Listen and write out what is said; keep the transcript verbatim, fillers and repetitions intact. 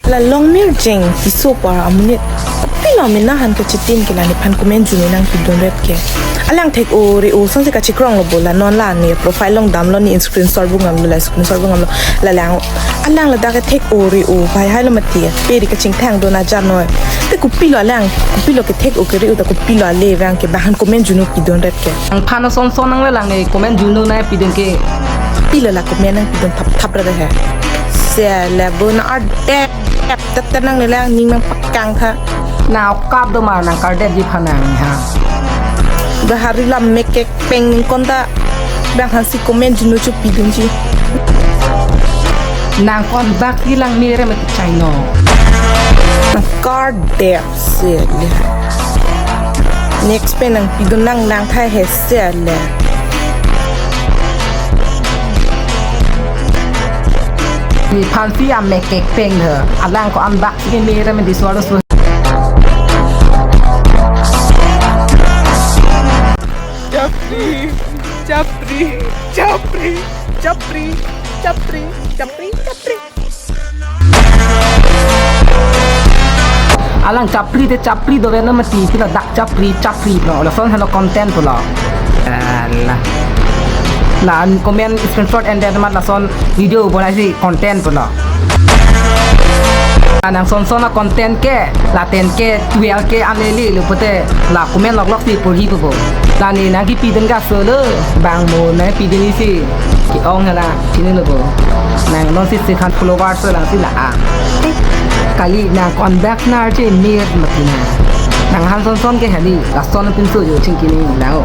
La Longmirjeng piso apar amonit pilo mena han kachitin ke la nephan comment juno nangpidun ret ke. Alang thek-o re-o sangsi kachikrong lo bo la non la ne profile along damlo ne screenshot bungam lo la screenshot bungam lo la lang alang ladak ke thek-o re-o pai hai lo mati pe ri kachingthang do na jan noi. Te kopilo alang kopilo ke thek-o ke re-o ta kopilo ale vang ke bahan comment juno pidun ret ke. Nangphan ason son nang le lang ne comment juno nangpidun ke. Pilo la comment nangpidun thap thap ret he. Se le bo na ardep. Tep tep tep nang le lang ning nangpakang tha. Na okap do ma nang kardep ji phanang ha. Gahari lam mek kek peng ning konta. Bang hansi comment juno chu pidun ji. Nang kon bak ji lang mere met chai no. Nang kardep se le. Next pen nangpidun nang lang thai he se le. Nephan si amek kek peng he. Alang ko-an bak si mere met di suara su. Chapri, chapri, chapri, chapri, chapri, chapri, chapri. Alang chapri te chapri do vena mati pila dak chapri chapri no lason hano content pulo. Ala. La comment screenshot and then mat lason video bonai si content pulo. Nang son son a content ke la ten ke twelve ke an lele lo pote la comment lok lok si porhi po. La ne nangkipidun ga solo bang mo nangpidun isi ke-ong hala chini lo bo. Nang non si sikhan followers lang si la a. Kali nang kon bak nar che mir mati na. Nang han son son ke hali lason pinso jo chingkini nang o.